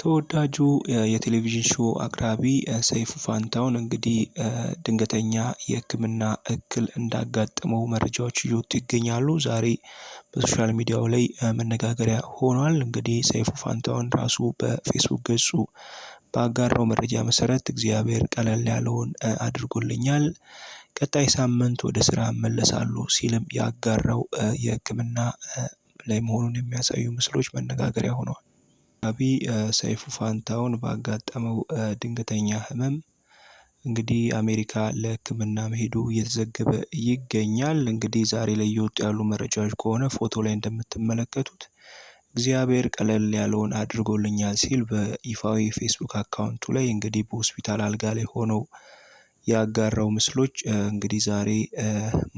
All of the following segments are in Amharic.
ተወዳጁ የቴሌቪዥን show አቅራቢ ሰይፉ ፋንታሁን እንግዲህ ድንገተኛ የሕክምና እክል እንዳጋጠመው መረጃዎች እየወጡ ይገኛሉ። ዛሬ በ social media ው ላይ መነጋገሪያ ሆኗል። እንግዲህ ሰይፉ ፋንታሁን ራሱ በፌስቡክ ገጹ ባጋራው መረጃ መሰረት እግዚአብሔር ቀለል ያለውን አድርጎልኛል፣ ቀጣይ ሳምንት ወደ ስራ እመለሳለሁ ሲልም ያጋራው የሕክምና ላይ መሆኑን የሚያሳዩ ምስሎች መነጋገሪያ ሆነዋል። አቢ ሰይፉ ፋንታሁን ባጋጠመው ድንገተኛ ህመም እንግዲህ አሜሪካ ለህክምና መሄዱ እየተዘገበ ይገኛል። እንግዲህ ዛሬ ላይ እየወጡ ያሉ መረጃዎች ከሆነ ፎቶ ላይ እንደምትመለከቱት እግዚአብሔር ቀለል ያለውን አድርጎልኛል ሲል በይፋዊ ፌስቡክ account ኡ ላይ እንግዲህ በሆስፒታል አልጋ ላይ ሆነው ያጋራው ምስሎች እንግዲህ ዛሬ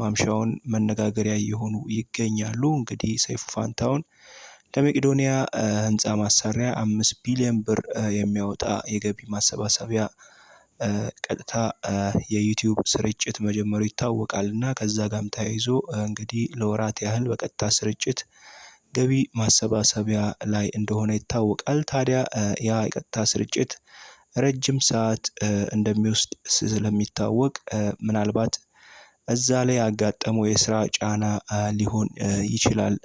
ማምሻውን መነጋገሪያ እየሆኑ ይገኛሉ። እንግዲህ ሰይፉ ፋንታሁን ለመቄዶንያ ህንፃ ማሰሪያ 5 ቢሊዮን ብር የሚያወጣ የገቢ ማሰባሰቢያ ቀጥታ የዩቲዩብ ስርጭት መጀመሩ ይታወቃል። እና ከዛ ጋርም ተያይዞ እንግዲህ ለወራት ያህል በቀጥታ ስርጭት ገቢ ማሰባሰቢያ ላይ እንደሆነ ይታወቃል። ታዲያ ያ የቀጥታ ስርጭት ረጅም ሰዓት እንደሚወስድ ስለሚታወቅ ምናልባት እዛ ላይ ያጋጠመው የስራ ጫና ሊሆን ይችላል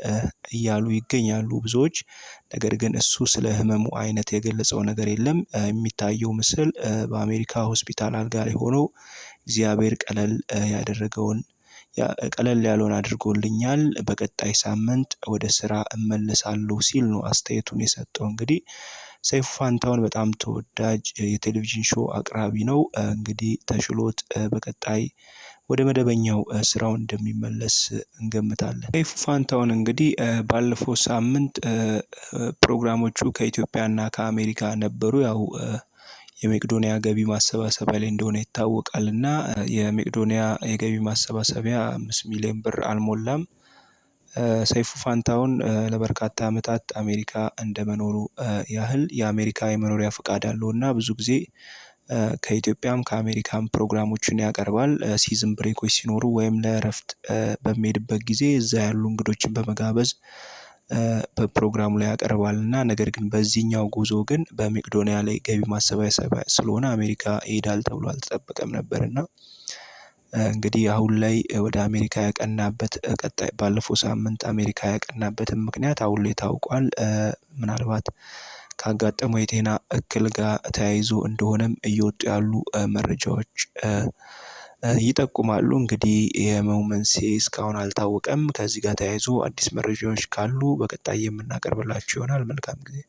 እያሉ ይገኛሉ ብዙዎች። ነገር ግን እሱ ስለ ህመሙ አይነት የገለጸው ነገር የለም። የሚታየው ምስል በአሜሪካ ሆስፒታል አልጋ ላይ ሆኖ እግዚአብሔር ቀለል ያደረገውን ቀለል ያለውን አድርጎልኛል፣ በቀጣይ ሳምንት ወደ ስራ እመለሳለሁ ሲል ነው አስተያየቱን የሰጠው። እንግዲህ ሰይፉ ፋንታሁን በጣም ተወዳጅ የቴሌቪዥን show አቅራቢ ነው። እንግዲህ ተሽሎት በቀጣይ ወደ መደበኛው ስራው እንደሚመለስ እንገምታለን። ሰይፉ ፋንታሁን እንግዲህ ባለፈው ሳምንት ፕሮግራሞቹ ከኢትዮጵያና ከአሜሪካ ነበሩ። ያው የመቄዶንያ ገቢ ማሰባሰቢያ ላይ እንደሆነ ይታወቃል። እና የመቄዶንያ የገቢ ማሰባሰቢያ 5 ሚሊዮን ብር አልሞላም። ሰይፉ ፋንታሁን ለበርካታ አመታት አሜሪካ እንደመኖሩ ያህል የአሜሪካ የመኖሪያ ፈቃድ አለው እና ብዙ ጊዜ ከኢትዮጵያም ከአሜሪካም ፕሮግራሞችን ያቀርባል። Season break ኦች ሲኖሩ ወይም ለእረፍት በሚሄድበት ጊዜ እዛ ያሉ እንግዶችን በመጋበዝ በፕሮግራሙ ላይ ያቀርባል። እና ነገር ግን በዚህኛው ጉዞ ግን በመቄዶንያ ላይ ገቢ ማሰባሰቢያ ስለሆነ አሜሪካ ይሄዳል ተብሎ አልተጠበቀም ነበር። እና እንግዲህ አሁን ላይ ወደ አሜሪካ ያቀናበት ቀጣይ ባለፈው ሳምንት አሜሪካ ያቀናበትን ምክንያት አሁን ላይ ታውቋል። ምናልባት ካጋጠመው የጤና እክል ጋር ተያይዞ እንደሆነም እየወጡ ያሉ መረጃዎች ይጠቁማሉ። እንግዲህ የህመሙ መንስኤ እስካሁን አልታወቀም። ከዚህ ጋር ተያይዞ አዲስ መረጃዎች ካሉ በቀጣይ የምናቀርብላችሁ ይሆናል። መልካም ጊዜ።